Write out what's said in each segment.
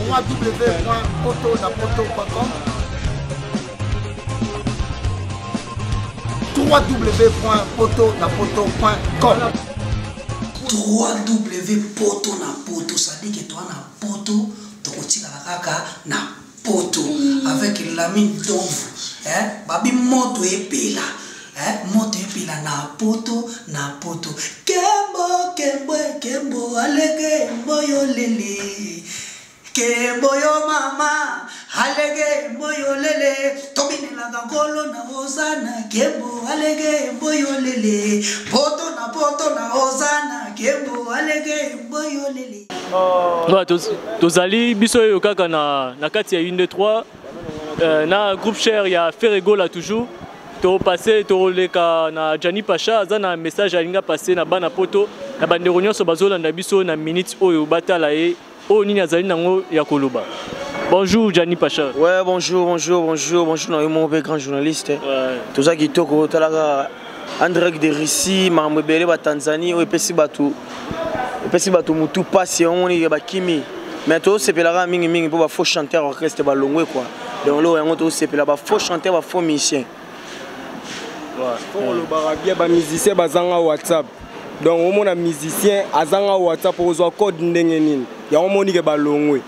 www.potonapoto.com www.potonapoto.com 3W poto na poto, c'est-à-dire que toi na poto, tokotikala kaka na poto avec Lamine Donvu, hein, babi moto epela, hein, moto epela na poto na poto. Kembo kembo kembo alege mboyo lele. Kembo yo mama alege mboyo lele tobinelaka nkolo na ozana kembo alege mboyo lele poto na poto na ozana kembo alege mboyo lele. Ouais, tozali biso oyo kaka na kati ya 1 2 3 na groupe cher ya Ferre Gola toujours to passer to leka na Gianni Pacha aza na message alinga passer na bana poto na bandeko nyonso bazolanda biso na minute oyo batala ye oyo nini azali nango ya koloba. Bonjour Gianni Pacha. Ouais, bonjour, bonjour, bonjour, bonjour, na yo mon grand journaliste. Ouais. Toza kitoko talaka en direct de Russie, makambo ebele ba Tanzanie oyo epesi bato epesi bato mutu pasi omoni ba kimi. Mais to sepelaka mingi mingi po ba faux chanteur orchestre ba longwe quoi. Donc lo yango to sepela ba faux chanteur ba faux musicien. Ouais. Faut kolobaka bien ba musicien bazanga WhatsApp. Donc omona musicien azanga WhatsApp ozwa code ndenge nini. Yango omoni ke ba longwe.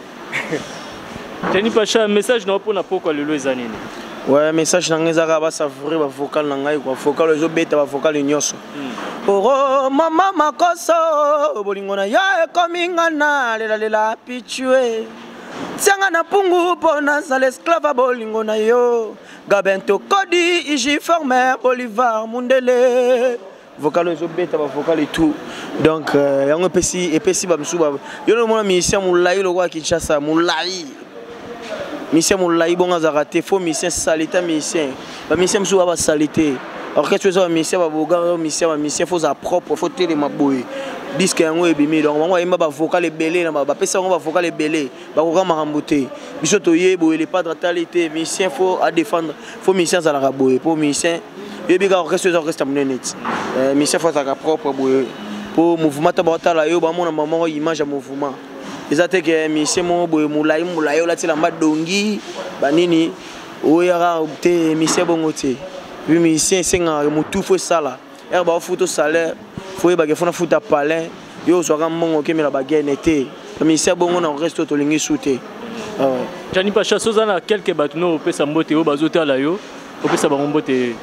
Gianni Pacha, message na pona pokwa lelo eza nini? Ouais, message na ngai ezaka ba savourer ba vocal na ngai quoi. Vocal ezo beta ba vocal nyonso. Oh mama makoso bolingo na yo ekomi nga na lela lela pichue. Tianga na pungu po nazala esclave bolingo na yo. Gabin Tokodi, Iji Former, Bolivar Mundele. Vocal ezo beta ba vocal et tout. Donc yango epesi epesi ba misuba. Yo no mona musicien mulayi lokwa Kinshasa, mulayi. Musicien mulayi bonga za raté, faux musicien salité musicien. Ba musicien misuba ba salité. Orchestre zo musicien ba boga musicien ba musicien faut za propre, faut télé maboye. Disque yango ebimi donc bango yemba ba vocal ebele na ba pesa bango ba vocal ebele, ba koka makambo te. Biso to yebo le padre talité musicien faut à défendre, faut musicien za la boye, pour musicien yebi ka orchestre za orchestre munene ti. Musicien faut za propre boye. Pour mouvement ta ba tala yo ba mona maman image ya mouvement. Eza te ke musicien mo boye mulayi mulayi ola tila mba dongi ba nini oyaka te musicien bongo te. Puis musicien senga mutu faut sala. Er ba futo salaire, faut yeba ke fona futa palin. Yo ozwaka mbongo okemela ba gaine te. Musicien bongo na orchestre tolingi su te. Ah ouais. Gianni Pacha, soza na quelques bato no opesa mbote oyo bazotala yo, opesa bango mbote.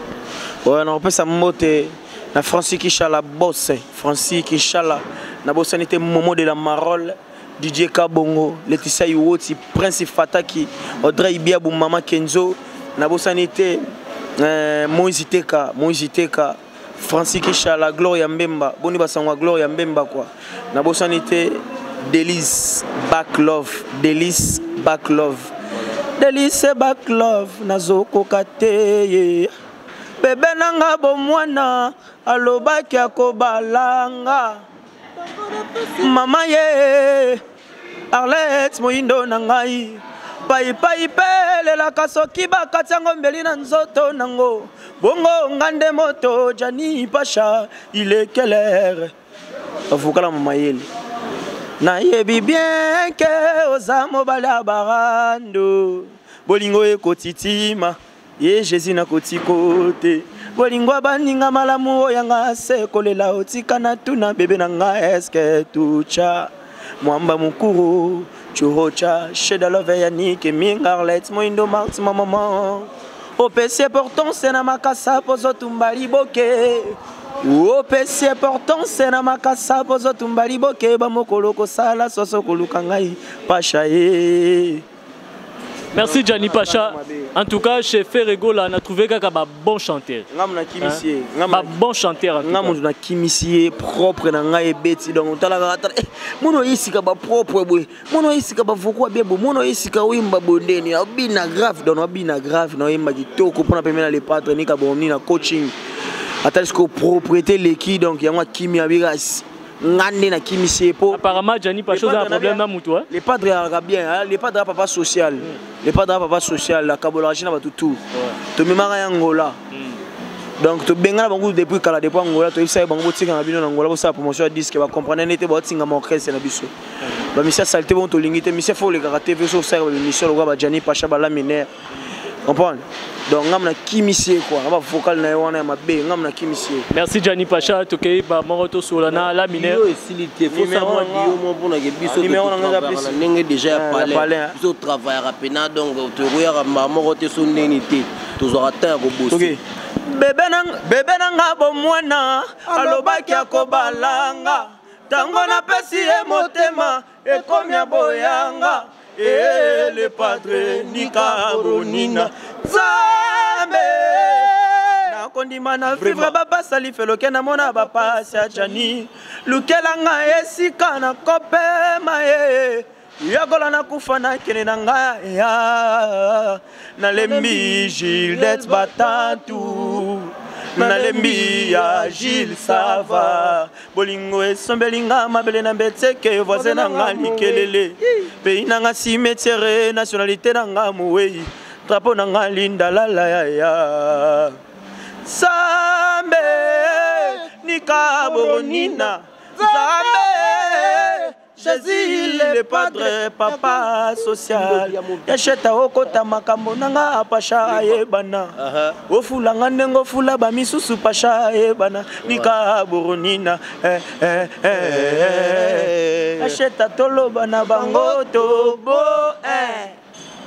Ouais, na opesa mbote na Francis Kishala boss, Francis Kishala na bosani te Momo de la Marole, DJ Kabongo, Laetitia Iwoti, Prince Fataki, Audrey Ibiabu, Mama Kenzo, na bosani te Moïse Teka, Moïse Teka, Francis Kishala, Gloria Mbemba, boni basangwa Gloria Mbemba quoi. Na bosani te Delice Back Love, Delice Back Love. Delice Back Love nazokoka te ye. Bebe nanga bomwana alobaki akobalanga. Mama ye Arlette moyindo na ngai. Pai pai pelelaka soki bakati yango mbeli na nzoto nango. Bongo nga nde moto Gianni Pacha il est quelle heure? Avukala mama yele. Nayebi bien ke oza mobali ya barando. Bolingo ekotitima ye Jésus nakotiko te. Bolingo ya baninga malamu oyo yanga se kolela otika na tuna bebe na nga eske tucha. Mwamba mukuru churocha sheda love ya Nike Mingarlet moindo Marx maman. Opesi importance na makasa pozo tumba liboke. Opesi importance na makasa pozo tumba liboke ba mokolo kosala soso koluka ngai Pacha ye. Merci Gianni Pacha. En tout cas, chez Ferre Gola, on a trouvé kaka ba bon chanteur. Ngam na kimisi. Hein? Ba bon chanteur en tout Ngam cas. na kimisi propre na ngai beti donc tala kaka tala. Mono yisika ba propre boye. Mono yisika ba voix bien bo. Mono yisika oyimba bondeni. Abina grave donc abina grave na oyimba kitoko pona pemela le padre ni ka bomni na coaching. Atali siko propriété leki donc yango kimi abigas. Ngande na kimisi po. Apparemment Gianni Pacha a un problème na mutu hein. Le padre a bien hein, le padre a papa social. Le padre a papa social la kabola na batu tout. To memaka yango la. Donc tobengana bango depuis kala, depuis Angola. Toyebisaki bango botikanga bino na Angola, bosala promotion ya disque, bacomprendre nete baotingama orchestre na biso. Bamusicien saleté bongo tolingi te. Musicien faut olekaka TV, so osalaka baémission lokola bajani Pacha, balaminaire, comprendre. Donc ngam nakimisi ye quoi, na bavocal na ye wana ya mabe, ngam nakimisi ye. Merci Gianni Pacha. Tokei ba moko tosola na la mineur. Yo esili te, fosala mwa dio mwa mponake biso Numéro na ngai eza totravaillaka plus. na ndenge déjà ya Ah, ya palais, palais. hein. Biso totravaillaka pena, donc tokoyaka mbala moko te, so ndeni te, tozwaka temps ya kobosi. Ok. Bebe nanga bomwana alobaki akobalanga, ntango napesi ye motema ekomi ya boyanga. E le padre nikabonina Nzambe nakondima na vivre babasali feloke, namona bapasi ya Jani, lukelanga esika nakopema ye yakola, nakufa nakende na ngai ya nalembi Gildet Batantu, nalembi ya Gilles Sava, bolingo esombelinga mabele na mbeteke, voisin na nga likelele, pays na nga cimetière, nationalité na nga mowei, drapeau na nga lindalala yaya. Nzambe nikaboronina, Nzambe Jésus le padre, papa social yasheta, okota makambo nanga Pasha ayebana, ofulanga ndenge ofula bamisusu, Pasha ayebana, nikaboronina eh, eh, eh, eh. Yasheta, toloba na bango tobo eh.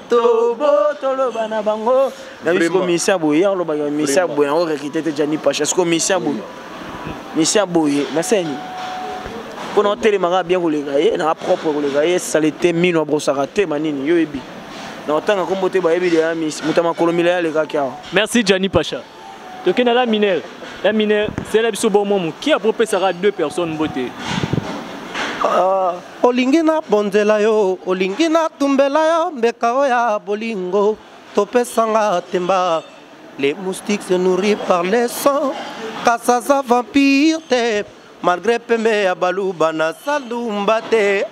Tobo toloba na bango na biso. Musicien boye ya olobaka musicien boye yango recruté te. Jani Pasha, siko musicien boye, musicien boye naseni mpona otelemaka bien koleka ye nanga propre koleka ye, saleté mino abrosaka te manini yo yebi na otanga nkombo te, bayebi deya moto ya makolo milai alekaki awa. Merci Gianni Pacha. Tokende la mineur, la mineur sela biso bo mwa moke, apropesaka deux personnes mbote. Ah, olingi nabonzela yo, olingi natumbela yo mbeka oyo ya bolingo, topesanga temba. Les moustiques se nourrit par les sangs, kasi aza vampire te, malgré pembe ya baluba na salumba te.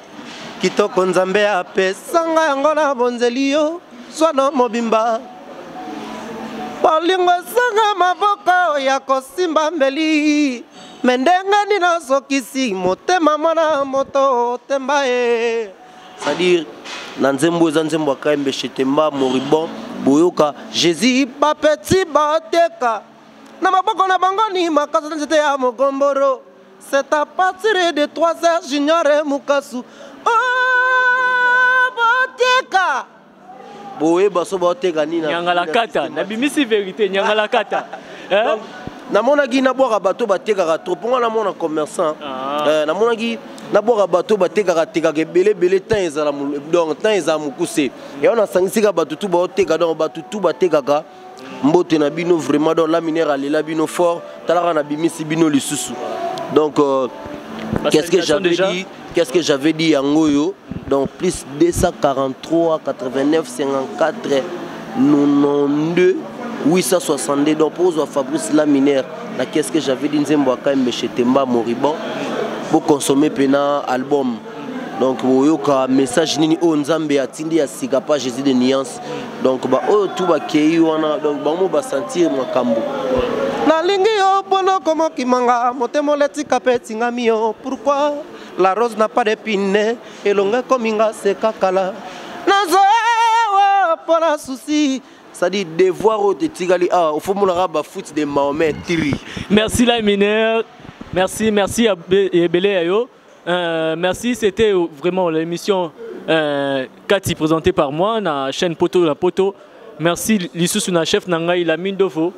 Kitoko Nzambe apesanga yango na bonzeli yo zwana mobimba. Bolingo esanga maboko ya kosimba mbeli, me ndenge nini ozokisi motema mwana moto temba ye? C'est-à-dire na nzembo, eza nzembo ya Kayembe Chetemba Moribond, boyoka Jésus. Bapeti bateka na maboko na bango ni makasi na nzete ya mogomboro. C'est à partir de 3 heures, Junior Mukasu. Oh, bateka. Boyeba so baoteka nini. Nyangalakata nabimisi vérité, nyangalakata. Eh? Namonaki nabwaka bato batekaka trop, mponga namona commerçant. Ah. Namonaki nabwaka bato batekaka tekaka ebele ebele, temps ezala donc temps ezala mokuse, yango nasangisika bato tu baoteka. Donc bato tu batekaka, mbote na bino vraiment. Donc la minere alela bino fort, talaka nabimisi bino lisusu. Donc qu'est-ce que Salutation j'avais déjà. dit, qu'est-ce que j'avais dit, yango oyo. Donc plus 243 89 54 92 862. Donc pour ozwa Fabrice Laminaire na qu'est-ce que j'avais dit, nzembo ya Kayembe Chetemba Moribond, boconsommer mpena album. Donc boyoka message nini oyo Nzambe atindi ya sika pa Jésus de nuance. Donc baoyo tu bakei wana, donc bango basentir makambo. Nalingi yo mpona komokimanga motema oletika mpe etingami yo. Pourquoi la rose n'a pas d'épine? Elongo ekominga sekakala nazoewa mpona susi. C'est-à-dire devoir oyo tetikali awa, ofomonaka bafoot de Mahomet tiri. Merci la mineur. Merci, merci à Ebele Ayo. Merci, c'était vraiment l'émission Kati présentée par moi, na chaîne Poto la Poto. Merci lisusu na chef na ngai la mine d'Ovo.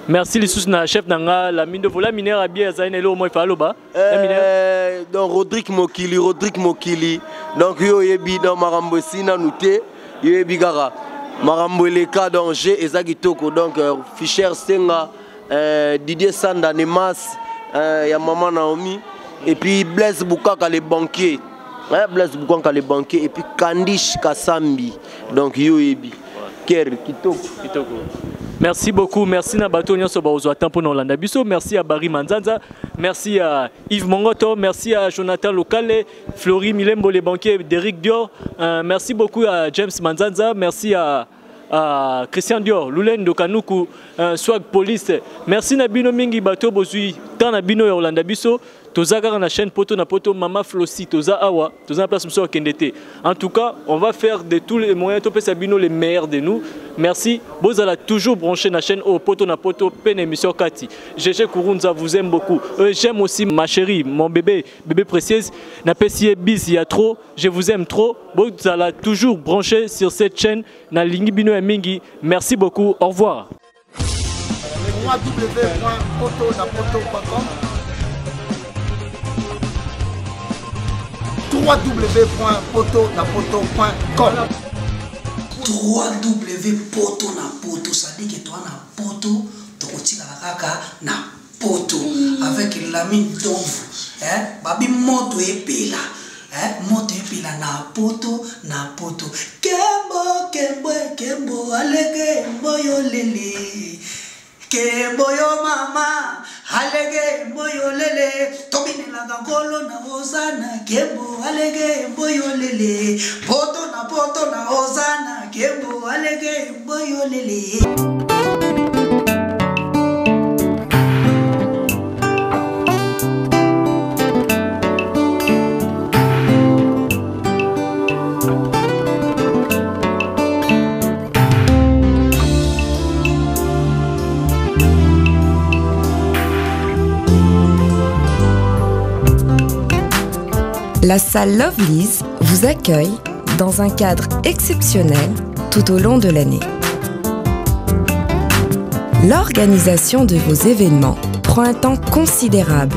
Merci lisusu na chef na ngai la mine d'Ovo. La mineur a bien zaine lo moi faloba. La mineur. Donc Rodrigue Mokili, Rodrigue Mokili. Donc yo yebi dans makambo esi nanu te, yo yebi kaka makambo eleka, donc G eza kitoko. Donc Fischer Senga, Didier Sanda Nemas, ya maman Naomi, et puis Blaise Boukaka le banquier. Hein, Blaise Boukaka le banquier, et puis Kandish Kasambi. Donc yo yebi. Ker kitoko. Kitoko. Merci beaucoup, merci na bato nyonso bazwa temps pour Nolanda biso, merci à Barry Manzanza, merci à Yves Mongoto, merci à Jonathan Lokale, Flory Milembo les banquiers, Derek Dior, merci beaucoup à James Manzanza, merci à à Christian Dior Lulendo Kanuku euh, Swag Police merci na bino mingi bato bozui temps na bino ya Hollanda biso toza kaka na chaîne poto na poto mama Flossi toza awa toza na place mosusu akende te en tout cas on va faire de tous les moyens topesa bino les meilleurs de nous merci bozala toujours branché na chaîne oyo poto na poto mpe na émission kati GG Kurunza vous aime beaucoup euh, j'aime aussi ma chérie mon bébé bébé précieuse napesi ye bise ya trop je vous aime trop bozala toujours branché sur cette chaîne nalingi bino ya mingi merci beaucoup au revoir www.potonapoto.com www.potonapoto.com 3w poto na poto sadike toa na poto tokotikala kaka na poto avec lamine donvu eh? babi moto epela eh? moto epela na poto na poto kembo kembo kembo alege mboyo lele kembo yo mama alege mboyo lele tobinelaka nkolo na ozana kembo alege mboyo lele poto na poto na ozana kembo alege mboyo lele La salle Lovely's vous accueille dans un cadre exceptionnel tout au long de l'année. L'organisation de vos événements prend un temps considérable.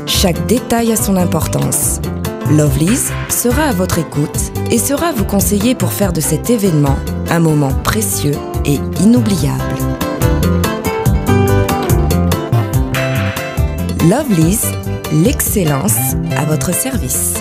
Chaque détail a son importance. Lovely's sera à votre écoute et sera vous conseiller pour faire de cet événement un moment précieux et inoubliable. Lovely's, l'excellence à votre service.